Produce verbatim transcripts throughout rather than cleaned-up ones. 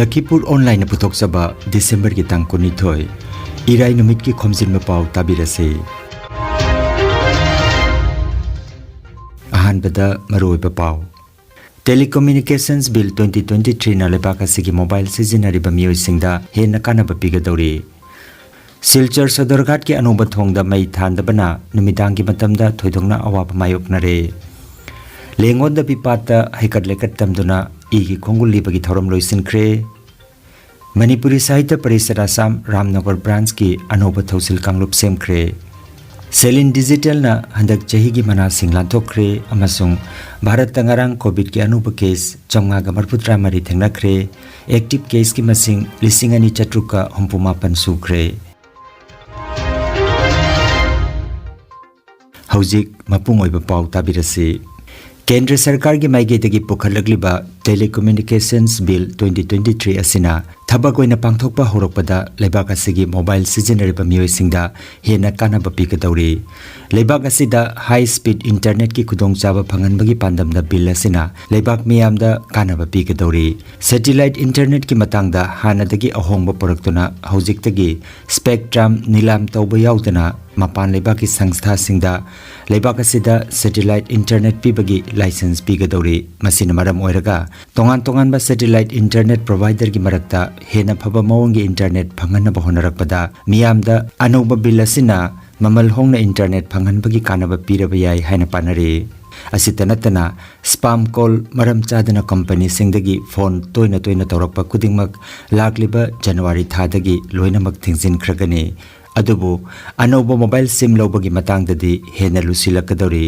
ꯂꯈꯤꯄꯨꯔ ꯑꯣꯟꯂꯥꯏꯟꯅ ꯄꯨꯊꯣꯛꯆꯕ ꯗꯤꯁꯦꯝꯕꯔꯒꯤ ꯇꯥꯡ ꯀꯨꯟꯅꯤꯊꯣꯏ, ꯏꯔꯥꯏ ꯅꯨꯃꯤꯠꯀꯤ ꯈꯣꯝꯖꯤꯟꯕ ꯄꯥꯎ ꯇꯥꯕꯤꯔꯁꯤ꯫ ꯑꯍꯥꯟꯕꯗ ꯃꯔꯨꯑꯣꯏꯕ ꯄꯥꯎ꯫ Telecommunications Bill twenty twenty-threeꯅ ꯂꯩꯕꯥꯛ ꯑꯁꯤꯒꯤ ꯃꯣꯕꯥꯏꯜ ꯁꯤꯖꯤꯟꯅꯔꯤꯕ ꯃꯤꯑꯣꯏꯁꯤꯡꯗ ꯍꯦꯟꯅ ꯀꯥꯟꯅꯕ ꯄꯤꯒꯗꯧꯔꯤ꯫ ꯁꯤꯜꯆꯔ ꯁꯣꯗꯔꯒꯥꯠꯀꯤ ꯑꯅꯧꯕ ꯊꯣꯡꯗ ꯃꯩ ꯊꯥꯟꯗꯕꯅ ꯅꯨꯃꯤꯗꯥꯡꯒꯤ ꯃꯇꯝꯗ ꯊꯣꯏꯗꯣꯛꯅ ꯑꯋꯥꯕ ꯃꯥꯌꯣꯛꯅꯔꯦ꯫ ꯂꯦꯡꯉꯣꯟꯗꯕꯤ ꯄꯥꯠꯇ ꯍꯩꯀꯠ ꯂꯩꯀꯠ ꯇꯝꯗꯨꯅ ꯏꯒꯤ ꯈꯣꯡꯒꯨꯜ ꯂꯤꯕꯒꯤ ꯊꯧꯔꯝ ꯂꯣꯏꯁꯤꯟꯈ꯭ꯔꯦ꯫ ꯃꯅꯤꯄꯨꯔꯤ ꯁꯥꯍꯤꯇ꯭ꯌ ꯄꯔꯤꯁꯠ ꯑꯁꯥꯝ ꯔꯥꯝꯅꯒꯔ ꯕ꯭ꯔꯥꯟꯁꯀꯤ ꯑꯅꯧꯕ ꯊꯧꯁꯤꯜ ꯀꯥꯡꯂꯨꯞ ꯁꯦꯝꯈ꯭ꯔꯦ꯫ ꯁꯦꯂꯤꯟ ꯗꯤꯖꯤꯇꯦꯜꯅ ꯍꯟꯗꯛ ꯆꯍꯤꯒꯤ ꯃꯅꯥꯁꯤꯡ ꯂꯥꯟꯊꯣꯛꯈ꯭ꯔꯦ ꯑꯃꯁꯨꯡ ꯚꯥꯔꯠꯇ ꯉꯔꯥꯡ ꯀꯣꯚꯤꯗꯀꯤ ꯑꯅꯧꯕ ꯀꯦꯁ ꯆꯥꯝꯃꯉꯥꯒ ꯃꯔꯤꯐꯨꯇꯔꯥ ꯃꯔꯤ ꯊꯦꯡꯅꯈ꯭ꯔꯦ꯫ ꯑꯦꯛꯇꯤꯚ ꯀꯦꯁꯀꯤ ꯃꯁꯤꯡ ꯂꯤꯁꯤꯡ ꯑꯅꯤ ꯆꯥꯇ꯭ꯔꯨꯛꯀ ꯍꯨꯝꯐꯨ ꯃꯥꯄꯟ ꯁꯨꯈ꯭ꯔꯦ꯫ ꯍꯧꯖꯤꯛ ꯃꯄꯨꯡ ꯑꯣꯏꯕ ꯄꯥꯎ ꯇꯥꯕꯤꯔꯁꯤ꯫ ꯀꯦꯟꯗ꯭ꯔ ꯁꯔꯀꯥꯔꯒꯤ ꯃꯥꯏꯀꯩꯗꯒꯤ ꯄꯨꯈꯠꯂꯛꯂꯤꯕ Telecommunications Bill twenty twenty-three ꯑꯁꯤꯅ ꯊꯕꯛ ꯑꯣꯏꯅ ꯄꯥꯡꯊꯣꯛꯄ ꯍꯧꯔꯛꯄꯗ ꯂꯩꯕꯥꯛ ꯑꯁꯤꯒꯤ ꯃꯣꯕꯥꯏꯜ ꯁꯤꯖꯤꯟꯅꯔꯤꯕ ꯃꯤꯑꯣꯏꯁꯤꯡꯗ ꯍꯦꯟꯅ ꯀꯥꯟꯅꯕ ꯄꯤꯒꯗꯧꯔꯤ꯫ ꯂꯩꯕꯥꯛ ꯑꯁꯤꯗ ꯍꯥꯏ ꯁ꯭ꯄꯤꯗ ꯏꯟꯇꯔꯅꯦꯠꯀꯤ ꯈꯨꯗꯣꯡꯆꯥꯕ ꯐꯪꯍꯟꯕꯒꯤ ꯄꯥꯟꯗꯝꯗ ꯕꯤꯜ ꯑꯁꯤꯅ ꯂꯩꯕꯥꯛ ꯃꯤꯌꯥꯝꯗ ꯀꯥꯟꯅꯕ ꯄꯤꯒꯗꯧꯔꯤ꯫ ꯁꯦꯇꯤꯂꯥꯏꯠ ꯏꯟꯇꯔꯅꯦꯠꯀꯤ ꯃꯇꯥꯡꯗ ꯍꯥꯟꯅꯗꯒꯤ ꯑꯍꯣꯡꯕ ꯄꯨꯔꯛꯇꯨꯅ ꯍꯧꯖꯤꯛꯇꯒꯤ ꯁ꯭ꯄꯦꯛꯇ꯭ꯔꯝ ꯅꯤꯂꯥꯝ ꯇꯧꯕ ꯌꯥꯎꯗꯅ ꯃꯄꯥꯟ ꯂꯩꯕꯥꯛꯀꯤ ꯁꯪꯁꯊꯥꯁꯤꯡꯗ ꯂꯩꯕꯥꯛ ꯑꯁꯤꯗ ꯁꯦꯇꯤꯂꯥꯏꯠ ꯏꯟꯇꯔꯅꯦꯠ ꯄꯤꯕꯒꯤ ꯂꯥꯏꯁꯦꯟꯁ ꯄꯤꯒꯗꯧꯔꯤ꯫ ꯃꯁꯤꯅ ꯃꯔꯝ ꯑꯣꯏꯔꯒ ꯇꯣꯉꯥꯟ ꯇꯣꯉꯥꯟꯕ ꯁꯦꯇꯤꯂꯥꯏꯠ ꯏꯟꯇꯔꯅꯦꯠ ꯄ꯭ꯔꯣꯚꯥꯏꯗꯔꯒꯤ ꯃꯔꯛꯇ ꯍꯦꯟꯅ ꯐꯕ ꯃꯑꯣꯡꯒꯤ ꯏꯟꯇꯔꯅꯦꯠ ꯐꯪꯍꯟꯅꯕ ꯍꯣꯠꯅꯔꯛꯄꯗ ꯃꯤꯌꯥꯝꯗ ꯑꯅꯧꯕ ꯕꯤꯜ ꯑꯁꯤꯅ ꯃꯃꯜ ꯍꯣꯡꯅ ꯏꯟꯇꯔꯅꯦꯠ ꯐꯪꯍꯟꯕꯒꯤ ꯀꯥꯟꯅꯕ ꯄꯤꯔꯕ ꯌꯥꯏ ꯍꯥꯏꯅ ꯄꯥꯅꯔꯤ꯫ ꯑꯁꯤꯇ ꯅꯠꯇꯅ, ꯁ꯭ꯄꯥꯝ ꯀꯣꯜ ꯃꯔꯝ ꯆꯥꯗꯅ ꯀꯝꯄꯅꯤꯁꯤꯡꯗꯒꯤ ꯐꯣꯟ ꯇꯣꯏꯅ ꯇꯣꯏꯅ ꯇꯧꯔꯛꯄ ꯈꯨꯗꯤꯡꯃꯛ ꯂꯥꯛꯂꯤꯕ ꯖꯅꯋꯥꯔꯤ ꯊꯥꯗꯒꯤ ꯂꯣꯏꯅꯃꯛ ꯊꯤꯡꯖꯤꯟꯈ꯭ꯔꯒꯅꯤ꯫ ꯑꯗꯨꯕꯨ ꯑꯅꯧꯕ ꯃꯣꯕꯥꯏꯜ ꯁꯤꯝ ꯂꯧꯕꯒꯤ ꯃꯇꯥꯡꯗꯗꯤ ꯍꯦꯟꯅ ꯂꯨꯁꯤꯜꯂꯛꯀꯗꯧꯔꯤ꯫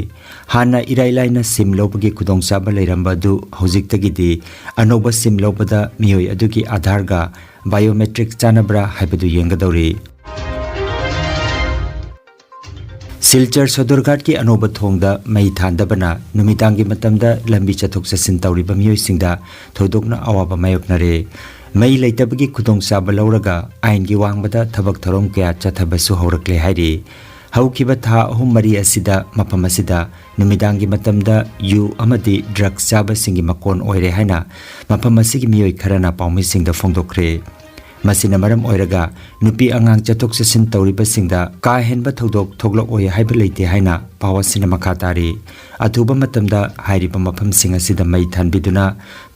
ꯍꯥꯟꯅ ꯏꯔꯥꯏ ꯂꯥꯏꯅ ꯁꯤꯝ ꯂꯧꯕꯒꯤ ꯈꯨꯗꯣꯡꯆꯥꯕ ꯂꯩꯔꯝꯕ ꯑꯗꯨ ꯍꯧꯖꯤꯛꯇꯒꯤꯗꯤ ꯑꯅꯧꯕ ꯁꯤꯝ ꯂꯧꯕꯗ ꯃꯤꯑꯣꯏ ꯑꯗꯨꯒꯤ ꯑꯥꯙꯥꯔꯒ ꯕꯥꯏꯑꯣꯃꯦꯇ꯭ꯔꯤꯛ ꯆꯥꯟꯅꯕ꯭ꯔꯥ ꯍꯥꯏꯕꯗꯨ ꯌꯦꯡꯒꯗꯧꯔꯤ꯫ ꯁꯤꯜꯆꯔ ꯁꯣꯗꯔꯒꯥꯠꯀꯤ ꯑꯅꯧꯕ ꯊꯣꯡꯗ ꯃꯩ ꯊꯥꯟꯗꯕꯅ ꯅꯨꯃꯤꯗꯥꯡꯒꯤ ꯃꯇꯝꯗ ꯂꯝꯕꯤ ꯆꯠꯊꯣꯛ ꯆꯠꯁꯤꯟ ꯇꯧꯔꯤꯕ ꯃꯤꯑꯣꯏꯁꯤꯡꯗ ꯊꯣꯏꯗꯣꯛꯅ ꯑꯋꯥꯕ ꯃꯥꯌꯣꯛꯅꯔꯦ꯫ ꯃꯩ ꯂꯩꯇꯕꯒꯤ ꯈꯨꯗꯣꯡꯆꯥꯕ ꯂꯧꯔꯒ ꯑꯥꯏꯟꯒꯤ ꯋꯥꯡꯃꯗ ꯊꯕꯛ ꯊꯧꯔꯝ ꯀꯌꯥ ꯆꯠꯊꯕꯁꯨ ꯍꯧꯔꯛꯂꯦ ꯍꯥꯏꯔꯤ꯫ ꯍꯧꯈꯤꯕ ꯊꯥ ꯑꯍꯨꯝ ꯃꯔꯤ ꯑꯁꯤꯗ ꯃꯐꯝ ꯑꯁꯤꯗ ꯅꯨꯃꯤꯗꯥꯡꯒꯤ ꯃꯇꯝꯗ ꯌꯨ ꯑꯃꯗꯤ ꯗ꯭ꯔꯒꯁ ꯆꯥꯕꯁꯤꯡꯒꯤ ꯃꯀꯣꯟ ꯑꯣꯏꯔꯦ ꯍꯥꯏꯅ ꯃꯐꯝ ꯑꯁꯤꯒꯤ ꯃꯤꯑꯣꯏ ꯈꯔꯅ ꯄꯥꯎꯃꯤꯁꯤꯡꯗ ꯐꯣꯡꯗꯣꯛꯈ꯭ꯔꯦ꯫ ꯃꯁꯤꯅ ꯃꯔꯝ ꯑꯣꯏꯔꯒ ꯅꯨꯄꯤ ꯑꯉꯥꯡ ꯆꯠꯊꯣꯛ ꯆꯠꯁꯤꯟ ꯇꯧꯔꯤꯕꯁꯤꯡꯗ ꯀꯥ ꯍꯦꯟꯕ ꯊꯧꯗꯣꯛ ꯊꯣꯛꯂꯛꯑꯣꯏ ꯍꯥꯏꯕ ꯂꯩꯇꯦ ꯍꯥꯏꯅ ꯄꯥꯎ ꯑꯁꯤꯅ ꯃꯈꯥ ꯇꯥꯔꯤ꯫ ꯑꯊꯨꯕ ꯃꯇꯝꯗ ꯍꯥꯏꯔꯤꯕ ꯃꯐꯝꯁꯤꯡ ꯑꯁꯤꯗ ꯃꯩ ꯊꯥꯟꯕꯤꯗꯨꯅ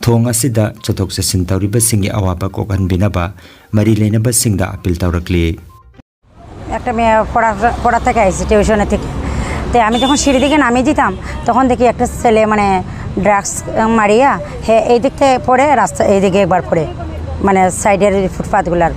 ꯊꯣꯡ ꯑꯁꯤꯗ ꯆꯠꯊꯣꯛ ꯆꯠꯁꯤꯟ ꯇꯧꯔꯤꯕꯁꯤꯡꯒꯤ ꯑꯋꯥꯕ ꯀꯣꯛꯍꯟꯕꯤꯅꯕ ꯃꯔꯤ ꯂꯩꯅꯕꯁꯤꯡꯗ ꯑꯄꯤꯜ ꯇꯧꯔꯛꯂꯤ꯫ একটা মেয়ে পড়া পড়া থেকে আইসি টিউশনে থেকে। তো আমি যখন সিঁড়ি দিকে নামিয়ে দিতাম, তখন দেখি একটা ছেলে মানে ড্রাগস মারিয়া হে এই দিক থেকে পড়ে, রাস্তা এই দিকে একবার পড়ে, মানে সাইডের ফুটপাথগুলার।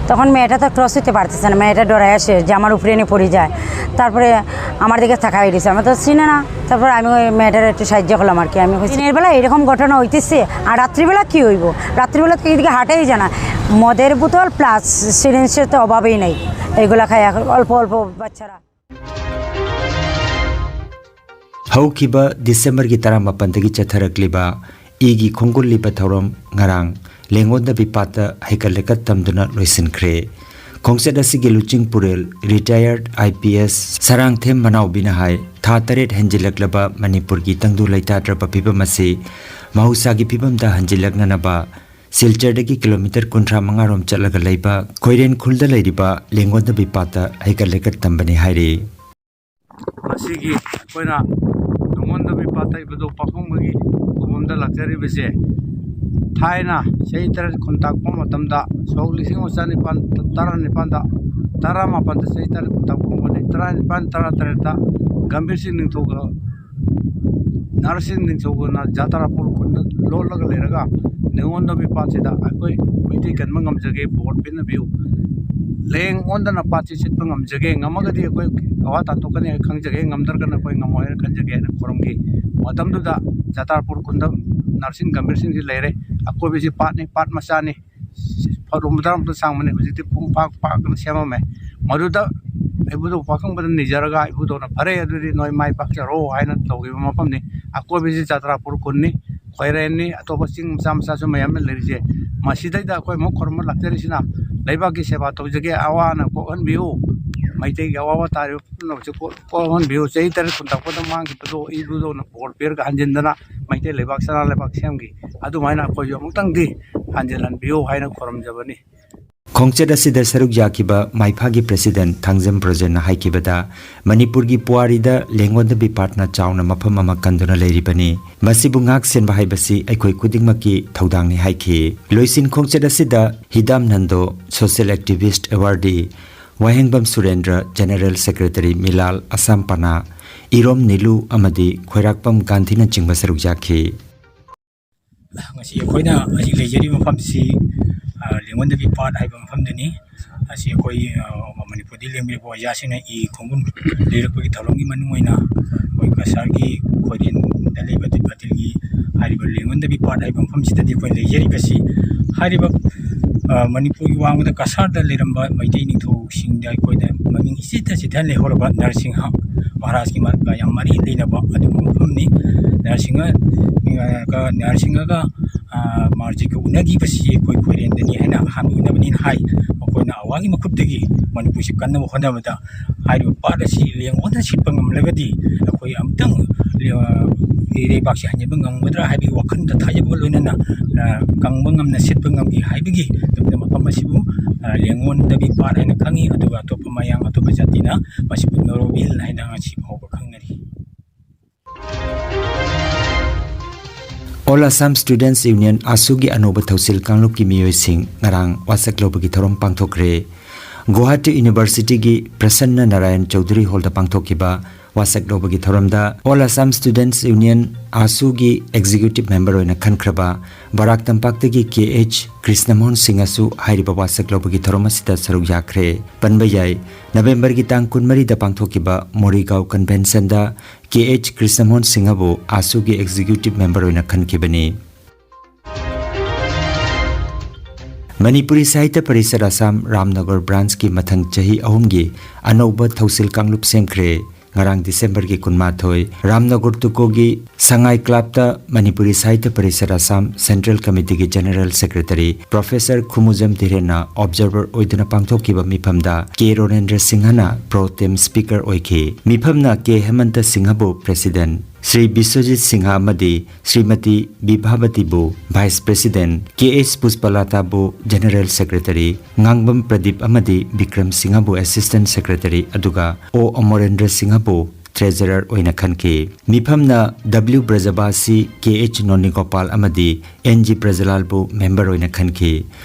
তখন মেয়েটা তো ক্রস হইতে পারতেছে না, মেয়েটা ডরায় আসে যে আমার উপরে নিয়ে পড়ে যায়। তারপরে আমার দিকে তাকাই দিছে, আমি তো চিনে না। তারপর আমি ওই মেয়েটার একটু সাহায্য করলাম আর কি। আমি কইছি, "দিনের বেলা এরকম ঘটনা হইতেছে, আর রাত্রিবেলা কি হইব? রাত্রিবেলা তো এইদিকে হাটেই যায় না, মদের বোতল প্লাস সিরিঞ্জের তো অভাবেই নেই, এইগুলা খায় এখন অল্প অল্প বাচ্চারা।" ꯍꯧꯈꯤꯕ ꯗꯤꯁꯦꯝꯕꯔꯒꯤ ꯇꯔꯥꯃꯥꯄꯟꯗꯒꯤ ꯆꯠꯊꯔꯛꯂꯤꯕ ꯏꯒꯤ ꯈꯣꯡꯒꯨꯜꯂꯤꯕ ꯊꯧꯔꯝ ꯉꯔꯥꯡ ꯂꯦꯡꯒꯣꯟꯗꯕꯤ ꯄꯥꯠꯇ ꯍꯩꯀꯠ ꯂꯩꯀꯠ ꯇꯝꯗꯨꯅ ꯂꯣꯏꯁꯤꯟꯈ꯭ꯔꯦ꯫ ꯈꯣꯡꯆꯠ ꯑꯁꯤꯒꯤ ꯂꯨꯆꯤꯡ ꯄꯨꯔꯦꯜ ꯔꯤꯇꯥꯌꯔꯗ ꯑꯥꯏ ꯄꯤ ꯑꯦꯁ ꯁꯔꯥꯡꯊꯦꯝ ꯃꯅꯥꯎꯕꯤꯅ ꯍꯥꯏ, ꯊꯥ ꯇꯔꯦꯠ ꯍꯦꯟꯖꯤꯜꯂꯛꯂꯕ ꯃꯅꯤꯄꯨꯔꯒꯤ ꯇꯪꯗꯨ ꯂꯩꯇꯥꯗ꯭ꯔꯕ ꯐꯤꯕꯝ ꯑꯁꯤ ꯃꯍꯧꯁꯥꯒꯤ ꯐꯤꯕꯝꯗ ꯍꯟꯖꯤꯜꯂꯛꯅꯅꯕ ꯁꯤꯜꯆꯔꯗꯒꯤ ꯀꯤꯂꯣꯃꯤꯇꯔ ꯀꯨꯟꯊ꯭ꯔꯥ ꯃꯉꯥ ꯔꯣꯝ ꯆꯠꯂꯒ ꯂꯩꯕ ꯈꯣꯏꯔꯦꯟ ꯈꯨꯜꯗ ꯂꯩꯔꯤꯕ ꯂꯦꯡꯒꯣꯟꯗꯕꯤ ꯄꯥꯠꯇ ꯍꯩꯀꯠ ꯂꯩꯀꯠ ꯇꯝꯕꯅꯤ ꯍꯥꯏꯔꯤ꯫ ꯃꯁꯤꯒꯤ ꯑꯩꯈꯣꯏꯅ ꯂꯦꯡꯒꯣꯟꯗꯕꯤ ꯄꯥꯠꯇ ꯏꯕꯨꯙꯧ ꯄꯥꯈꯪꯕꯒꯤ ꯈꯨꯕꯝꯗ ꯂꯥꯛꯆꯔꯤꯕꯁꯦ, ꯊꯥꯏꯅ ꯆꯍꯤ ꯇꯔꯦꯠ ꯈꯨꯟꯇꯥꯛꯄ ꯃꯇꯝꯗ, ꯁꯣꯛ ꯂꯤꯁꯤꯡ ꯑꯃ ꯆꯅꯤꯄꯥꯟ ꯇꯔꯥꯅꯤꯄꯥꯟꯗ, ꯇꯔꯥꯃꯥꯄꯟꯗ ꯆꯍꯤ ꯇꯔꯦꯠ ꯈꯨꯟꯇꯥꯛꯄ ꯍꯧꯕꯅꯤ, ꯇꯔꯥꯅꯤꯄꯥꯟ ꯇꯔꯥꯇꯔꯦꯠꯇ ꯒꯝꯚꯤꯔ ꯁꯤꯡ ꯅꯤꯡꯊꯧꯒ, ꯅꯔ ꯁꯤꯡ ꯅꯤꯡꯊꯧꯒꯅ ꯖꯥꯇ꯭ꯔꯥꯄꯨꯔ ꯈꯨꯟꯗ ꯂꯣꯠꯂꯒ ꯂꯩꯔꯒ, ꯂꯦꯡꯒꯣꯟꯗꯕꯤ ꯄꯥꯠꯁꯤꯗ ꯑꯩꯈꯣꯏ ꯃꯩꯇꯩ ꯀꯟꯕ ꯉꯝꯖꯒꯦ, ꯕꯣꯔ ꯄꯤꯅꯕꯤꯌꯨ, ꯂꯦꯡ ꯑꯣꯟꯗꯅ ꯄꯥꯠꯁꯤ ꯆꯤꯠꯄ ꯉꯝꯖꯒꯦ, ꯉꯝꯃꯒꯗꯤ ꯑꯩꯈꯣꯏ ꯑꯋꯥ ꯇꯥꯟꯊꯣꯛꯀꯅꯤ ꯍꯥꯏꯅ ꯈꯪꯖꯒꯦ, ꯉꯝꯗ꯭ꯔꯒꯅ ꯑꯩꯈꯣꯏ ꯉꯝꯃꯣꯏ ꯍꯥꯏꯅ ꯈꯟꯖꯒꯦ ꯍꯥꯏꯅ ꯈꯨꯔꯨꯝꯈꯤ꯫ ꯃꯇꯝꯗꯨꯗ ꯖꯥꯇ꯭ꯔꯥꯄꯨꯔ ꯈꯨꯟꯗ ꯅꯔ ꯁꯤꯡ ꯒꯝꯚꯤꯔ ꯁꯤꯡꯁꯤ ꯂꯩꯔꯦ꯫ ꯑꯀꯣꯏꯕꯁꯤ ꯄꯥꯠꯅꯤ, ꯄꯥꯠ ꯃꯆꯥꯅꯤ, ꯐꯥꯔꯣꯝ ꯇꯔꯥꯃꯨꯛꯇ ꯁꯥꯡꯕꯅꯤ꯫ ꯍꯧꯖꯤꯛꯇꯤ ꯄꯨꯡ ꯄꯥꯛ ꯄꯥꯛꯅ ꯁꯦꯝꯃꯝꯃꯦ꯫ ꯃꯗꯨꯗ ꯏꯕꯨꯙꯧ ꯄꯥꯈꯪꯕꯗ ꯅꯤꯖꯔꯒ, "ꯏꯕꯨꯙꯧꯅ ꯐꯔꯦ, ꯑꯗꯨꯗꯤ ꯅꯣꯏ ꯃꯥꯏ ꯄꯥꯛꯆꯔꯣ" ꯍꯥꯏꯅ ꯇꯧꯈꯤꯕ ꯃꯐꯝꯅꯤ꯫ ꯑꯀꯣꯏꯕꯁꯤ ꯖꯥꯇ꯭ꯔꯥꯄꯨꯔ ꯈꯨꯟꯅꯤ, ꯈ꯭ꯋꯥꯏꯔꯦꯟꯅꯤ, ꯑꯇꯣꯞꯄ ꯆꯤꯡ ꯃꯆꯥ ꯃꯆꯥꯁꯨ ꯃꯌꯥꯝ ꯑꯃ ꯂꯩꯔꯤꯁꯦ꯫ ꯃꯁꯤꯗꯩꯗ ꯑꯩꯈꯣꯏ ꯑꯃꯨꯛ ꯈꯨꯔꯨꯝꯕ ꯂꯥꯛꯆꯔꯤꯁꯤꯅ ꯂꯩꯕꯥꯛꯀꯤ ꯁꯦꯕꯥ ꯇꯧꯖꯒꯦ, ꯑꯋꯥ ꯑꯅꯥ ꯀꯣꯛꯍꯟꯕꯤꯌꯨ, ꯃꯩꯇꯩꯒꯤ ꯑꯋꯥꯕ ꯇꯥꯔꯤꯕ ꯄꯨꯝꯅꯃꯛꯁꯦ ꯀꯣꯛ-, ꯀꯣꯛꯍꯟꯕꯤꯌꯨ꯫ ꯆꯍꯤ ꯇꯔꯦꯠ ꯀꯨꯟ ꯇꯥꯛꯄꯗ ꯃꯥꯡꯈꯤꯕꯗꯣ ꯏꯕꯨꯙꯧꯅ ꯕꯣꯔ ꯄꯤꯔꯒ ꯍꯟꯖꯤꯟꯗꯅ ꯃꯩꯇꯩ ꯂꯩꯕꯥꯛ ꯁꯅꯥ ꯂꯩꯕꯥꯛ ꯁꯦꯝꯈꯤ꯫ ꯑꯗꯨꯃꯥꯏꯅ ꯑꯩꯈꯣꯏꯁꯨ ꯑꯃꯨꯛꯇꯪꯗꯤ ꯍꯟꯖꯤꯜꯍꯟꯕꯤꯌꯨ ꯍꯥꯏꯅ ꯈꯨꯔꯨꯝꯖꯕꯅꯤ꯫ ꯈꯣꯡꯆꯠ ꯑꯁꯤꯗ ꯁꯔꯨꯛ ꯌꯥꯈꯤꯕ ꯃꯥꯏꯐꯥꯒꯤ ꯄ꯭ꯔꯦꯁꯤꯗꯦꯟꯠ ꯊꯥꯡꯖꯝ ꯕ꯭ꯔꯣꯖꯦꯟꯅ ꯍꯥꯏꯈꯤꯕꯗ, ꯃꯅꯤꯄꯨꯔꯒꯤ ꯄꯨꯋꯥꯔꯤꯗ ꯂꯦꯡꯉꯣꯟꯗꯕꯤ ꯄꯥꯠꯅ ꯆꯥꯎꯅ ꯃꯐꯝ ꯑꯃ ꯀꯟꯗꯨꯅ ꯂꯩꯔꯤꯕꯅꯤ꯫ ꯃꯁꯤꯕꯨ ꯉꯥꯛ ꯁꯦꯟꯕ ꯍꯥꯏꯕꯁꯤ ꯑꯩꯈꯣꯏ ꯈꯨꯗꯤꯡꯃꯛꯀꯤ ꯊꯧꯗꯥꯡꯅꯤ ꯍꯥꯏꯈꯤ꯫ ꯂꯣꯏꯁꯤꯟ ꯈꯣꯡꯆꯠ ꯑꯁꯤꯗ Hidam Nando, social activist awardee, Wahengbam Surendra, general secretary Milal ꯑꯁꯥꯝꯄꯅꯥ, ꯏꯔꯣꯝ ꯅꯤꯂꯨ ꯑꯃꯗꯤ ꯈꯣꯏꯔꯥꯛꯄꯝ ꯒꯥꯟꯙꯤꯅꯆꯤꯡꯕ ꯁꯔꯨꯛ ꯌꯥꯈꯤ꯫ ꯉꯁꯤ ꯑꯩꯈꯣꯏꯅ ꯍꯧꯖꯤꯛ ꯂꯩꯖꯔꯤꯕ ꯃꯐꯝꯁꯤ, ꯑ, ꯂꯦꯡꯉꯣꯟꯗꯕꯤ ꯄꯥꯠ ꯍꯥꯏꯕ ꯃꯐꯝꯗꯅꯤ꯫ ꯑꯁꯤ ꯑꯩꯈꯣꯏ, ꯑ, ꯃꯅꯤꯄꯨꯔꯗꯒꯤ ꯂꯦꯡꯕꯤꯔꯛꯄ ꯑꯣꯖꯥꯁꯤꯡꯅ ꯏ ꯈꯣꯡꯒꯨꯟ ꯂꯤꯔꯛꯄꯒꯤ ꯊꯧꯔꯝꯒꯤ ꯃꯅꯨꯡ ꯑꯣꯏꯅ ꯑꯩꯈꯣꯏ ꯀꯁꯥꯔꯒꯤ ꯈꯣꯏꯔꯦꯟꯗ ꯂꯩꯕ ꯇꯤꯄꯥꯇꯤꯜꯒꯤ ꯍꯥꯏꯔꯤꯕ ꯂꯦꯡꯉꯣꯟꯗꯕꯤ ꯄꯥꯠ ꯍꯥꯏꯕ ꯃꯐꯝꯁꯤꯗꯗꯤ ꯑꯩꯈꯣꯏ ꯂꯩꯖꯔꯤꯕꯁꯤ ꯍꯥꯏꯔꯤꯕ, ꯑ, ꯃꯅꯤꯄꯨꯔꯒꯤ ꯋꯥꯡꯃꯗ ꯀꯁꯥꯔꯗ ꯂꯩꯔꯝꯕ ꯃꯩꯇꯩ ꯅꯤꯡꯊꯧꯁꯤꯡꯗ ꯑꯩꯈꯣꯏꯗ ꯃꯃꯤꯡ ꯏꯆꯦꯠꯇ ꯆꯤꯊ ꯂꯩꯍꯧꯔꯕ ꯅꯔꯁꯤꯡꯍ ꯃꯍꯥꯔꯥꯖꯀꯤ ꯃ-, ꯌꯥꯝ ꯃꯔꯤ ꯂꯩꯅꯕ ꯑꯗꯨꯒꯨꯝꯕ ꯃꯐꯝꯅꯤ꯫ ꯅꯔꯁꯤꯡꯍ, ꯑ, ꯒ, ꯅꯔꯁꯤꯡꯍꯒ, ꯑ, ꯃꯥꯔꯖꯤꯛꯀ ꯎꯅꯈꯤꯕꯁꯤ ꯑꯩꯈꯣꯏ ꯈꯣꯏꯔꯦꯟꯗꯅꯤ ꯍꯥꯏꯅ ꯑꯍꯥꯟꯕ ꯎꯅꯕꯅꯤꯅ ꯍꯥꯏ꯫ ꯃꯈꯣꯏꯅ ꯑꯋꯥꯒꯤ ꯃꯈꯨꯠꯇꯒꯤ ꯃꯅꯤꯄꯨꯔꯁꯤ ꯀꯟꯅꯕ ꯍꯣꯠꯅꯕꯗ ꯍꯥꯏꯔꯤꯕ ꯄꯥꯠ ꯑꯁꯤ ꯂꯦꯡꯉꯣꯟꯗ ꯁꯤꯠꯄ ꯉꯝꯂꯒꯗꯤ ꯑꯩꯈꯣꯏ ꯑꯃꯨꯛꯇꯪ, ꯑ, ꯏꯔꯩꯕꯥꯛꯁꯤ ꯍꯟꯖꯤꯟꯕ ꯉꯝꯒꯗ꯭ꯔꯥ ꯍꯥꯏꯕꯒꯤ ꯋꯥꯈꯜꯗ ꯊꯥꯖꯕꯒ ꯂꯣꯏꯅꯅ, ꯑ, ꯀꯪꯕ ꯉꯝꯅ ꯁꯤꯠꯄ ꯉꯝꯈꯤ ꯍꯥꯏꯕꯒꯤ ꯑꯗꯨꯒꯨꯝꯕ ꯃꯐꯝ ꯑꯁꯤꯕꯨ, ꯑ, ꯂꯦꯡꯉꯣꯟꯗꯕꯤ ꯄꯥꯠ ꯍꯥꯏꯅ ꯈꯪꯉꯤ꯫ ꯑꯗꯨꯒ ꯑꯇꯣꯞꯄ ꯃꯌꯥꯡ, ꯑꯇꯣꯞꯄ ꯖꯥꯇꯤꯅ ꯃꯁꯤꯕꯨ ꯅꯣꯔꯣꯕꯤꯜ ꯍꯥꯏꯅ ꯉꯁꯤ ꯐꯥꯎꯕ ꯈꯪꯅꯔꯤ꯫ All Assam Students Union, ꯑꯁꯨꯒꯤ ꯑꯅꯧꯕ ꯊꯧꯁꯤꯜ ꯀꯥꯡꯂꯨꯞꯀꯤ ꯃꯤꯑꯣꯏꯁꯤꯡ ꯉꯔꯥꯡ ꯋꯥꯁꯛ ꯂꯧꯕꯒꯤ ꯊꯧꯔꯝ ꯄꯥꯡꯊꯣꯛꯈ꯭ꯔꯦ꯫ ꯒꯨꯋꯥꯍꯥꯇꯤ ꯌꯨꯅꯤꯚꯔꯁꯤꯇꯤꯒꯤ ꯄ꯭ꯔꯁꯟꯅ ꯅꯥꯔꯥꯌꯟ ꯆꯧꯙꯨꯔꯤ ꯍꯣꯜꯗ ꯄꯥꯡꯊꯣꯛꯈꯤꯕ ꯋꯥꯁꯛ ꯂꯧꯕꯒꯤ ꯊꯧꯔꯝꯗ All Assam Students Union, ꯑꯁꯨꯒꯤ ꯑꯦꯛꯖꯤꯀ꯭ꯌꯨꯇꯤꯚ ꯃꯦꯝꯕꯔ ꯑꯣꯏꯅ ꯈꯟꯈ꯭ꯔꯕ ꯕꯔꯥꯛ ꯇꯝꯄꯥꯛꯇꯒꯤ ꯀꯦ ꯑꯩꯆ ꯀ꯭ꯔꯤꯁꯅꯃꯣꯍꯟ ꯁꯤꯡꯍꯁꯨ ꯍꯥꯏꯔꯤꯕ ꯋꯥꯁꯛ ꯂꯧꯕꯒꯤ ꯊꯧꯔꯝ ꯑꯁꯤꯗ ꯁꯔꯨꯛ ꯌꯥꯈ꯭ꯔꯦ꯫ ꯄꯟꯕ ꯌꯥꯏ, ꯅꯕꯦꯝꯕꯔꯒꯤ ꯇꯥꯡ ꯀꯨꯟꯃꯔꯤꯗ ꯄꯥꯡꯊꯣꯛꯈꯤꯕ ꯃꯣꯔꯤꯒꯥꯎ ꯀꯟꯚꯦꯟꯁꯟꯗ ꯀꯦ ꯑꯩꯆ ꯀ꯭ꯔꯤꯁꯅꯃꯣꯍꯟ ꯁꯤꯡꯍꯕꯨ ꯑꯁꯨꯒꯤ ꯑꯦꯛꯖꯤꯀ꯭ꯌꯨꯇꯤꯚ ꯃꯦꯝꯕꯔ ꯑꯣꯏꯅ ꯈꯟꯈꯤꯕꯅꯤ꯫ ꯃꯅꯤꯄꯨꯔꯤ ꯁꯥꯍꯤꯇ꯭ꯌ ꯄꯔꯤꯁꯠ ꯑꯁꯥꯝ ꯔꯥꯝꯅꯒꯔ ꯕ꯭ꯔꯥꯟꯆꯀꯤ ꯃꯊꯪ ꯆꯍꯤ ꯑꯍꯨꯝꯒꯤ ꯑꯅꯧꯕ ꯊꯧꯁꯤꯜ ꯀꯥꯡꯂꯨꯞ ꯁꯦꯝꯈ꯭ꯔꯦ꯫ ꯉꯔꯥꯡ ꯗꯤꯁꯦꯝꯕꯔꯒꯤ ꯀꯨꯟꯃꯥꯊꯣꯏ, ꯔꯥꯝꯅꯒꯔ ꯇꯨꯀꯣꯒꯤ ꯁꯉꯥꯏ ꯀ꯭ꯂꯕꯇ ꯃꯅꯤꯄꯨꯔꯤ ꯁꯥꯍꯤꯇ꯭ꯌ ꯄꯔꯤꯁꯠ ꯑꯁꯥꯝ ꯁꯦꯟꯇ꯭ꯔꯦꯜ ꯀꯃꯤꯇꯤꯒꯤ ꯖꯦꯅꯔꯦꯜ ꯁꯦꯀ꯭ꯔꯦꯇꯔꯤ ꯄ꯭ꯔꯣꯐꯦꯁꯔ ꯈꯨꯃꯨꯖꯝ ꯙꯤꯔꯦꯟꯅ ꯑꯣꯕꯖꯔꯚꯔ ꯑꯣꯏꯗꯨꯅ ꯄꯥꯡꯊꯣꯛꯈꯤꯕ ꯃꯤꯐꯝꯗ ꯀꯦ ꯔꯣꯅꯦꯟꯗ꯭ꯔ ꯁꯤꯡꯍꯅ ꯄ꯭ꯔꯣ ꯇꯦꯝ ꯁ꯭ꯄꯤꯀꯔ ꯑꯣꯏꯈꯤ꯫ ꯃꯤꯐꯝꯅ ꯀꯦ ꯍꯦꯃꯟꯇ ꯁꯤꯡꯍꯕꯨ ꯄ꯭ꯔꯦꯁꯤꯗꯦꯟꯠ, ꯁ꯭ꯔꯤ ꯕꯤꯁ꯭ꯋꯖꯤꯠ ꯁꯤꯡꯍ ꯑꯃꯗꯤ ꯁ꯭ꯔꯤꯃꯇꯤ ꯕꯤꯚꯥꯕꯇꯤꯕꯨ ꯚꯥꯏꯁ ꯄ꯭ꯔꯦꯁꯤꯗꯦꯟꯠ, ꯀꯦ ꯑꯩꯆ ꯄꯨꯁꯄꯂꯇꯥꯕꯨ ꯖꯦꯅꯔꯦꯜ ꯁꯦꯀ꯭ꯔꯦꯇꯔꯤ, ꯉꯥꯡꯕꯝ ꯄ꯭ꯔꯗꯤꯞ ꯑꯃꯗꯤ ꯕꯤꯀ꯭ꯔꯝ ꯁꯤꯡꯍꯕꯨ ꯑꯦꯁꯤꯁꯇꯦꯟꯠ ꯁꯦꯀ꯭ꯔꯦꯇꯔꯤ, ꯑꯗꯨꯒ ꯑꯣ ꯑꯃꯔꯦꯟꯗ꯭ꯔ ꯁꯤꯡꯍꯕꯨ ꯇ꯭ꯔꯦꯖꯔꯔ ꯑꯣꯏꯅ ꯈꯟꯈꯤ꯫ ꯃꯤꯐꯝꯅ ꯗꯕ꯭ꯂꯤꯎ ꯕ꯭ꯔꯖꯕꯥꯁꯤ, ꯀꯦ ꯑꯩꯆ ꯅꯣꯅꯤꯒꯣꯄꯥꯜ ꯑꯃꯗꯤ ꯑꯦꯟ ꯖꯤ ꯕ꯭ꯔꯖꯂꯥꯜꯕꯨ ꯃꯦꯝꯕꯔ ꯑꯣꯏꯅ ꯈꯟꯈꯤ꯫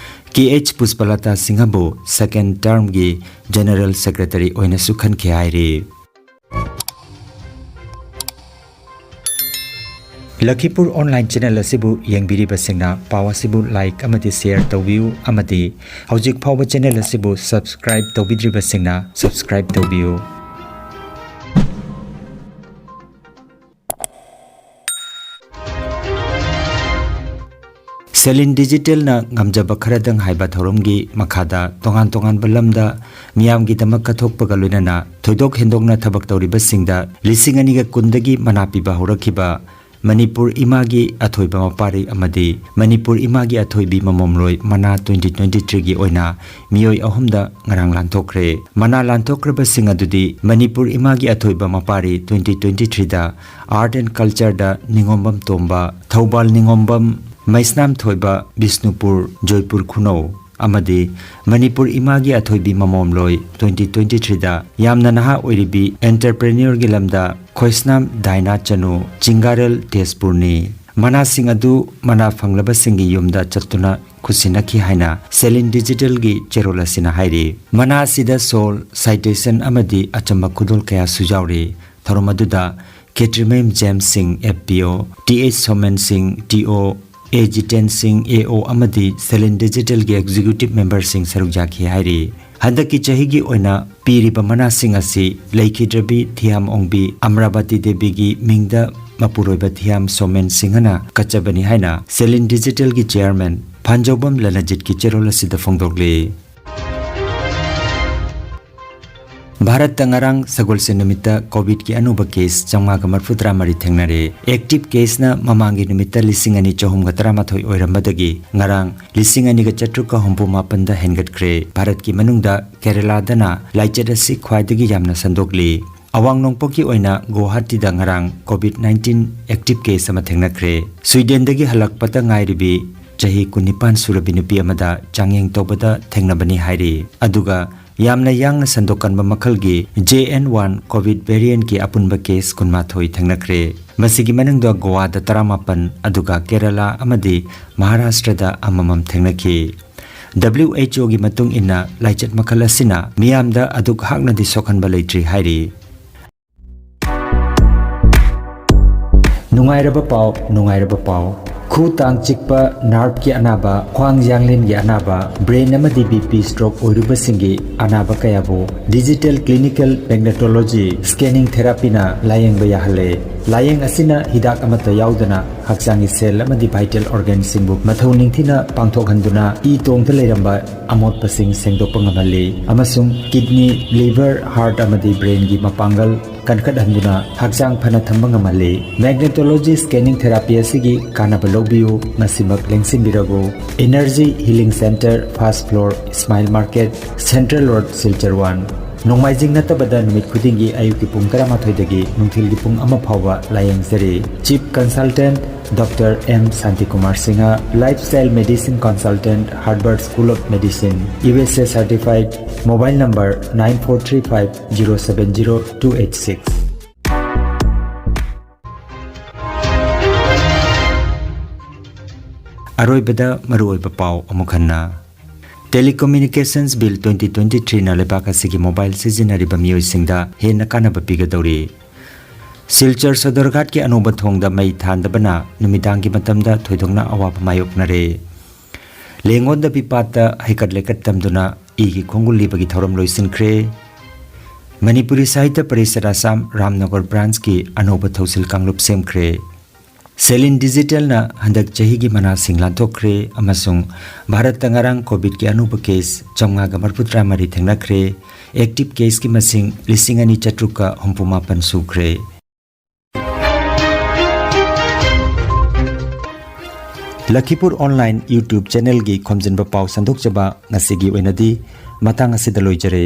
ꯀꯦ ꯑꯩꯆ ꯄꯨꯁꯄꯂꯇꯥ ꯁꯤꯡꯍꯕꯨ ꯁꯦꯀꯦꯟ ꯇꯔꯝꯒꯤ ꯖꯦꯅꯔꯦꯜ ꯁꯦꯀ꯭ꯔꯦꯇꯔꯤ ꯑꯣꯏꯅꯁꯨ ꯈꯟꯈꯤ ꯍꯥꯏꯔꯤ꯫ ꯂꯈꯤꯄꯨꯔ ꯑꯣꯟꯂꯥꯏꯟ ꯆꯦꯅꯦꯜ ꯑꯁꯤꯕꯨ ꯌꯦꯡꯕꯤꯔꯤꯕꯁꯤꯡꯅ ꯄꯥꯎ ꯑꯁꯤꯕꯨ ꯂꯥꯏꯛ ꯑꯃꯗꯤ ꯁꯦꯌꯔ ꯇꯧꯕꯤꯌꯨ, ꯑꯃꯗꯤ ꯍꯧꯖꯤꯛ ꯐꯥꯎꯕ ꯆꯦꯅꯦꯜ ꯑꯁꯤꯕꯨ ꯁꯕꯁꯀ꯭ꯔꯥꯏꯕ ꯇꯧꯕꯤꯗ꯭ꯔꯤꯕꯁꯤꯡꯅ ꯁꯕꯁꯀ꯭ꯔꯥꯏꯕ ꯇꯧꯕꯤꯌꯨ꯫ ꯁꯦꯂꯤꯟ ꯗꯤꯖꯤꯇꯦꯜꯅ ꯉꯝꯖꯕ ꯈꯔꯗꯪ ꯍꯥꯏꯕ ꯊꯧꯔꯝꯒꯤ ꯃꯈꯥꯗ ꯇꯣꯉꯥꯟ ꯇꯣꯉꯥꯟꯕ ꯂꯝꯗ ꯃꯤꯌꯥꯝꯒꯤꯗꯃꯛ ꯀꯠꯊꯣꯛꯄꯒ ꯂꯣꯏꯅꯅ ꯊꯣꯏꯗꯣꯛ ꯍꯦꯟꯗꯣꯛꯅ ꯊꯕꯛ ꯇꯧꯔꯤꯕꯁꯤꯡꯗ ꯂꯤꯁꯤꯡ ꯑꯅꯤꯒ ꯀꯨꯟꯗꯒꯤ ꯃꯅꯥ ꯄꯤꯕ ꯍꯧꯔꯛꯈꯤꯕ ꯃꯅꯤꯄꯨꯔ ꯏꯃꯥꯒꯤ ꯑꯊꯣꯏꯕ ꯃꯄꯥꯔꯤ ꯑꯃꯗꯤ ꯃꯅꯤꯄꯨꯔ ꯏꯃꯥꯒꯤ ꯑꯊꯣꯏꯕꯤ ꯃꯃꯣꯝꯂꯣꯏ ꯃꯅꯥ ꯇ꯭ꯋꯦꯟꯇꯤ ꯇ꯭ꯋꯦꯟꯇꯤ ꯊ꯭ꯔꯤꯒꯤ ꯑꯣꯏꯅ ꯃꯤꯑꯣꯏ ꯑꯍꯨꯝꯗ ꯉꯔꯥꯡ ꯂꯥꯟꯊꯣꯛꯈ꯭ꯔꯦ꯫ ꯃꯅꯥ ꯂꯥꯟꯊꯣꯛꯈ꯭ꯔꯕꯁꯤꯡ ꯑꯗꯨꯗꯤ ꯃꯅꯤꯄꯨꯔ ꯏꯃꯥꯒꯤ ꯑꯊꯣꯏꯕ ꯃꯄꯥꯔꯤ ꯇ꯭ꯋꯦꯟꯇꯤ ꯇ꯭ꯋꯦꯟꯇꯤ ꯊ꯭ꯔꯤꯗ ꯑꯥꯔꯠ ꯑꯦꯟ ꯀꯜꯆꯔꯗ ꯅꯤꯉꯣꯝꯕꯝ ꯇꯣꯝꯕ, ꯊꯧꯕꯥꯜ ꯅꯤꯉꯣꯝꯕꯝ, ꯃꯩꯁꯅꯥꯝ ꯊꯣꯏꯕ, ꯕꯤꯁꯅꯨꯄꯨꯔ, ꯖꯣꯏꯄꯨꯔ ꯈꯨꯅꯧ, ꯑꯃꯗꯤ ꯃꯅꯤꯄꯨꯔ ꯏꯃꯥꯒꯤ ꯑꯊꯣꯏꯕꯤ ꯃꯃꯣꯝꯂꯣꯏ ꯇ꯭ꯋꯦꯟꯇꯤ ꯇ꯭ꯋꯦꯟꯇꯤ ꯊ꯭ꯔꯤꯗ ꯌꯥꯝꯅ ꯅꯍꯥ ꯑꯣꯏꯔꯤꯕꯤ ꯑꯦꯟꯇꯔꯄ꯭ꯔꯦꯅ꯭ꯌꯣꯔꯒꯤ ꯂꯝꯗ ꯈꯣꯏꯁꯅꯥꯝ ꯗꯥꯏꯅꯥ ꯆꯅꯨ, ꯆꯤꯡꯒꯥꯔꯦꯜ ꯇꯦꯖꯄꯨꯔꯅꯤ꯫ ꯃꯅꯥꯁꯤꯡ ꯑꯗꯨ ꯃꯅꯥ ꯐꯪꯂꯕꯁꯤꯡꯒꯤ ꯌꯨꯝꯗ ꯆꯠꯇꯨꯅ ꯈꯨꯠꯁꯤꯟꯅꯈꯤ ꯍꯥꯏꯅ ꯁꯦꯂꯤꯟ ꯗꯤꯖꯤꯇꯦꯜꯒꯤ ꯆꯦꯔꯣꯜ ꯑꯁꯤꯅ ꯍꯥꯏꯔꯤ꯫ ꯃꯅꯥ ꯑꯁꯤꯗ ꯁꯣꯜ, ꯁꯥꯏꯇꯦꯁꯟ ꯑꯃꯗꯤ ꯑꯆꯝꯕ ꯈꯨꯗꯣꯜ ꯀꯌꯥꯁꯨ ꯌꯥꯎꯔꯤ꯫ ꯊꯧꯔꯝ ꯑꯗꯨꯗ ꯈꯦꯇ꯭ꯔꯤꯃꯌꯨꯝ ꯖꯦꯝꯁ ꯁꯤꯡ, ꯑꯦꯐ ꯄꯤ ꯑꯣ, ꯇꯤ ꯑꯩꯆ ꯁꯣꯃꯦꯟ ꯁꯤꯡ, ꯇꯤ ꯑꯣ, ꯑꯦ ꯖꯤꯇꯦꯟ ꯁꯤꯡ, ꯑꯦ ꯑꯣ, ꯑꯃꯗꯤ ꯁꯦꯂꯤꯟ ꯗꯤꯖꯤꯇꯦꯜꯒꯤ ꯑꯦꯛꯖꯤꯀ꯭ꯌꯨꯇꯤꯚ ꯃꯦꯝꯕꯔꯁꯤꯡ ꯁꯔꯨꯛ ꯌꯥꯈꯤ ꯍꯥꯏꯔꯤ꯫ ꯍꯟꯗꯛꯀꯤ ꯆꯍꯤꯒꯤ ꯑꯣꯏꯅ ꯄꯤꯔꯤꯕ ꯃꯅꯥꯁꯤꯡ ꯑꯁꯤ ꯂꯩꯈꯤꯗ꯭ꯔꯕꯤ ꯊꯤꯌꯥꯝ ꯑꯣꯡꯕꯤ ꯑꯃꯔꯥꯕꯇꯤ ꯗꯦꯕꯤꯒꯤ ꯃꯤꯡꯗ ꯃꯄꯨꯔꯣꯏꯕ ꯊꯤꯌꯥꯝ ꯁꯣꯃꯦꯟ ꯁꯤꯡꯍꯅ ꯀꯠꯆꯕꯅꯤ ꯍꯥꯏꯅ ꯁꯦꯂꯤꯟ ꯗꯤꯖꯤꯇꯦꯜꯒꯤ ꯆꯦꯌꯔꯃꯦꯟ ꯐꯥꯟꯖꯧꯕꯝ ꯂꯂꯖꯤꯠꯀꯤ ꯆꯦꯔꯣꯜ ꯑꯁꯤꯗ ꯐꯣꯡꯗꯣꯛꯂꯤ꯫ ꯚꯥꯔꯠꯇ ꯉꯔꯥꯡ ꯁꯒꯣꯜꯁꯦꯟ ꯅꯨꯃꯤꯠꯇ ꯀꯣꯚꯤꯗꯀꯤ ꯑꯅꯧꯕ ꯀꯦꯁ ꯆꯥꯝꯃꯉꯥꯒ ꯃꯔꯤꯐꯨꯇꯔꯥ ꯃꯔꯤ ꯊꯦꯡꯅꯔꯦ꯫ ꯑꯦꯛꯇꯤꯚ ꯀꯦꯁꯅ ꯃꯃꯥꯡꯒꯤ ꯅꯨꯃꯤꯠꯇ ꯂꯤꯁꯤꯡ ꯑꯅꯤ ꯆꯍꯨꯝꯒ ꯇꯔꯥꯃꯥꯊꯣꯏ ꯑꯣꯏꯔꯝꯕꯗꯒꯤ ꯉꯔꯥꯡ ꯂꯤꯁꯤꯡ ꯑꯅꯤꯒ ꯆꯥꯇ꯭ꯔꯨꯛꯀ ꯍꯨꯝꯐꯨ ꯃꯥꯄꯟꯗ ꯍꯦꯟꯒꯠꯈ꯭ꯔꯦ꯫ ꯚꯥꯔꯠꯀꯤ ꯃꯅꯨꯡꯗ ꯀꯦꯔꯂꯥꯗꯅ ꯂꯥꯏꯆꯠ ꯑꯁꯤ ꯈ꯭ꯋꯥꯏꯗꯒꯤ ꯌꯥꯝꯅ ꯁꯟꯗꯣꯛꯂꯤ꯫ ꯑꯋꯥꯡ ꯅꯣꯡꯄꯣꯛꯀꯤ ꯑꯣꯏꯅ ꯒꯨꯋꯥꯍꯥꯇꯤꯗ ꯉꯔꯥꯡ ꯀꯣꯚꯤꯗ ꯅꯥꯏꯟꯇꯤꯟ ꯑꯦꯛꯇꯤꯚ ꯀꯦꯁ ꯑꯃ ꯊꯦꯡꯅꯈ꯭ꯔꯦ꯫ ꯁ꯭ꯋꯤꯗꯦꯟꯗꯒꯤ ꯍꯜꯂꯛꯄꯇ ꯉꯥꯏꯔꯤꯕꯤ ꯆꯍꯤ ꯀꯨꯟꯅꯤꯄꯥꯟ ꯁꯨꯔꯕꯤ ꯅꯨꯄꯤ ꯑꯃꯗ ꯆꯥꯡꯌꯦꯡ ꯇꯧꯕꯗ ꯊꯦꯡꯅꯕꯅꯤ ꯍꯥꯏꯔꯤ꯫ ꯑꯗꯨꯒ ꯌꯥꯝꯅ ꯌꯥꯡꯅ ꯁꯟꯗꯣꯛꯀꯟꯕ ꯃꯈꯜꯒꯤ ꯖꯦ ꯑꯦꯟ ꯋꯥꯟ ꯀꯣꯚꯤꯗ ꯚꯦꯔꯤꯌꯦꯟꯠꯀꯤ ꯑꯄꯨꯟꯕ ꯀꯦꯁ ꯀꯨꯟꯃꯥꯊꯣꯏ ꯊꯦꯡꯅꯈ꯭ꯔꯦ꯫ ꯃꯁꯤꯒꯤ ꯃꯅꯨꯡꯗ ꯒꯣꯋꯥꯗ ꯇꯔꯥꯃꯥꯄꯟ, ꯑꯗꯨꯒ ꯀꯦꯔꯂꯥ ꯑꯃꯗꯤ ꯃꯍꯥꯔꯥꯁꯇ꯭ꯔꯗ ꯑꯃꯃꯝ ꯊꯦꯡꯅꯈꯤ꯫ ꯗꯕ꯭ꯂꯤꯎ ꯑꯩꯆ ꯑꯣꯒꯤ ꯃꯇꯨꯡ ꯏꯟꯅ ꯂꯥꯏꯆꯠ ꯃꯈꯜ ꯑꯁꯤꯅ ꯃꯤꯌꯥꯝꯗ ꯑꯗꯨꯛ ꯍꯥꯛꯅꯗꯤ ꯁꯣꯛꯍꯟꯕ ꯂꯩꯇ꯭ꯔꯤ ꯍꯥꯏꯔꯤ꯫ ꯅꯨꯡꯉꯥꯏꯔꯕ ꯄꯥꯎ, ꯅꯨꯡꯉꯥꯏꯔꯕ ꯄꯥꯎ꯫ ꯈꯨ ꯇꯥꯡ ꯆꯤꯛꯄ, ꯅꯥꯔꯚꯀꯤ ꯑꯅꯥꯕ, ꯈ꯭ꯋꯥꯡ ꯌꯥꯡꯂꯦꯟꯒꯤ ꯑꯅꯥꯕ, ꯕ꯭ꯔꯦꯟ ꯑꯃꯗꯤ ꯕꯤ ꯄꯤ ꯁ꯭ꯇ꯭ꯔꯣꯛ ꯑꯣꯏꯔꯨꯕꯁꯤꯡꯒꯤ ꯑꯅꯥꯕ ꯀꯌꯥꯕꯨ ꯗꯤꯖꯤꯇꯦꯜ ꯀ꯭ꯂꯤꯅꯤꯀꯦꯜ ꯃꯦꯒꯅꯦꯇꯣꯂꯣꯖꯤ ꯁ꯭ꯀꯦꯅꯤꯡ ꯊꯦꯔꯥꯄꯤꯅ ꯂꯥꯌꯦꯡꯕ ꯌꯥꯍꯜꯂꯦ꯫ ꯂꯥꯌꯦꯡ ꯑꯁꯤꯅ ꯍꯤꯗꯥꯛ ꯑꯃꯠꯇ ꯌꯥꯎꯗꯅ ꯍꯛꯆꯥꯡꯒꯤ ꯁꯦꯜ ꯑꯃꯗꯤ ꯚꯥꯏꯇꯦꯜ ꯑꯣꯔꯒꯥꯟꯁꯤꯡꯕꯨ ꯃꯊꯧ ꯅꯤꯡꯊꯤꯅ ꯄꯥꯡꯊꯣꯛꯍꯟꯗꯨꯅ ꯏ ꯇꯣꯡꯗ ꯂꯩꯔꯝꯕ ꯑꯃꯣꯠꯄꯁꯤꯡ ꯁꯦꯡꯗꯣꯛꯄ ꯉꯝꯍꯜꯂꯤ ꯑꯃꯁꯨꯡ ꯀꯤꯗꯅꯤ, ꯂꯤꯚꯔ, ꯍꯥꯔꯠ ꯑꯃꯗꯤ ꯕ꯭ꯔꯦꯟꯒꯤ ꯃꯄꯥꯡꯒꯜ ꯀꯟꯈꯠꯍꯟꯗꯨꯅ ꯍꯛꯆꯥꯡ ꯐꯅ ꯊꯝꯕ ꯉꯝꯍꯜꯂꯤ꯫ ꯃꯦꯒꯅꯦꯇꯣꯂꯣꯖꯤ ꯁ꯭ꯀꯦꯅꯤꯡ ꯊꯦꯔꯥꯄꯤ ꯑꯁꯤꯒꯤ ꯀꯥꯟꯅꯕ ꯂꯧꯕꯤꯌꯨ, ꯉꯁꯤꯃꯛ ꯂꯦꯡꯁꯤꯟꯕꯤꯔꯕꯨ꯫ Energy healing centre, first floor, Ismail market, central road, Silchar one. ꯅꯣꯡꯃꯥꯏꯖꯤꯡ ꯅꯠꯇꯕꯗ ꯅꯨꯃꯤꯠ ꯈꯨꯗꯤꯡꯒꯤ ꯑꯌꯨꯛꯀꯤ ꯄꯨꯡ ꯇꯔꯥꯃꯥꯊꯣꯏꯗꯒꯤ ꯅꯨꯡꯊꯤꯜꯒꯤ ꯄꯨꯡ ꯑꯃ ꯐꯥꯎꯕ ꯂꯥꯌꯦꯡꯖꯔꯤ꯫ Chief consultant doctor M Shantikumar Singha, lifestyle medicine consultant, Harvard school of medicine, U S A certified, mobile number nine four three five zero seven zero two eight six. ꯑꯔꯣꯏꯕꯗ ꯃꯔꯨꯑꯣꯏꯕ ꯄꯥꯎ ꯑꯃꯨꯛ ꯍꯟꯅ꯫ Telecommunications Bill twenty twenty-threeꯅ ꯂꯩꯕꯥꯛ ꯑꯁꯤꯒꯤ ꯃꯣꯕꯥꯏꯜ ꯁꯤꯖꯤꯟꯅꯔꯤꯕ ꯃꯤꯑꯣꯏꯁꯤꯡꯗ ꯍꯦꯟꯅ ꯀꯥꯟꯅꯕ ꯄꯤꯒꯗꯧꯔꯤ꯫ ꯁꯤꯜꯆꯔ ꯁꯣꯗꯔꯒꯥꯠꯀꯤ ꯑꯅꯧꯕ ꯊꯣꯡꯗ ꯃꯩ ꯊꯥꯟꯗꯕꯅ ꯅꯨꯃꯤꯗꯥꯡꯒꯤ ꯃꯇꯝꯗ ꯊꯣꯏꯗꯣꯛꯅ ꯑꯋꯥꯕ ꯃꯥꯌꯣꯛꯅꯔꯦ꯫ ꯂꯦꯡꯉꯣꯟꯗꯕꯤ ꯄꯥꯠꯇ ꯍꯩꯀꯠ ꯂꯩꯀꯠ ꯇꯝꯗꯨꯅ ꯏꯒꯤ ꯈꯣꯡꯒꯨꯜ ꯂꯤꯕꯒꯤ ꯊꯧꯔꯝ ꯂꯣꯏꯁꯤꯟꯈ꯭ꯔꯦ꯫ ꯃꯅꯤꯄꯨꯔꯤ ꯁꯥꯍꯤꯇ꯭ꯌ ꯄꯔꯤꯁꯠ ꯑꯁꯥꯝ ꯔꯥꯝꯅꯒꯔ ꯕ꯭ꯔꯥꯟꯆꯀꯤ ꯑꯅꯧꯕ ꯊꯧꯁꯤꯜ ꯀꯥꯡꯂꯨꯞ ꯁꯦꯝꯈ꯭ꯔꯦ꯫ ꯁꯦꯂꯤꯟ ꯗꯤꯖꯤꯇꯦꯜꯅ ꯍꯟꯗꯛ ꯆꯍꯤꯒꯤ ꯃꯅꯥꯁꯤꯡ ꯂꯥꯟꯊꯣꯛꯈ꯭ꯔꯦ ꯑꯃꯁꯨꯡ ꯚꯥꯔꯠꯇ ꯉꯔꯥꯡ ꯀꯣꯚꯤꯗꯀꯤ ꯑꯅꯧꯕ ꯀꯦꯁ ꯆꯥꯝꯃꯉꯥꯒ ꯃꯔꯤꯐꯨꯇꯔꯥ ꯃꯔꯤ ꯊꯦꯡꯅꯈ꯭ꯔꯦ꯫ ꯑꯦꯛꯇꯤꯚ ꯀꯦꯁꯀꯤ ꯃꯁꯤꯡ ꯂꯤꯁꯤꯡ ꯑꯅꯤ ꯆꯥꯇ꯭ꯔꯨꯛꯀ ꯍꯨꯝꯐꯨ ꯃꯥꯄꯟ ꯁꯨꯈ꯭ꯔꯦ꯫ ꯂꯈꯤꯄꯨꯔ ꯑꯣꯟꯂꯥꯏꯟ YouTube ꯆꯦꯅꯦꯜꯒꯤ ꯈꯣꯝꯖꯤꯟꯕ ꯄꯥꯎ ꯁꯟꯗꯣꯛꯆꯕ ꯉꯁꯤꯒꯤ ꯑꯣꯏꯅꯗꯤ ꯃꯇꯥꯡ ꯑꯁꯤꯗ ꯂꯣꯏꯖꯔꯦ꯫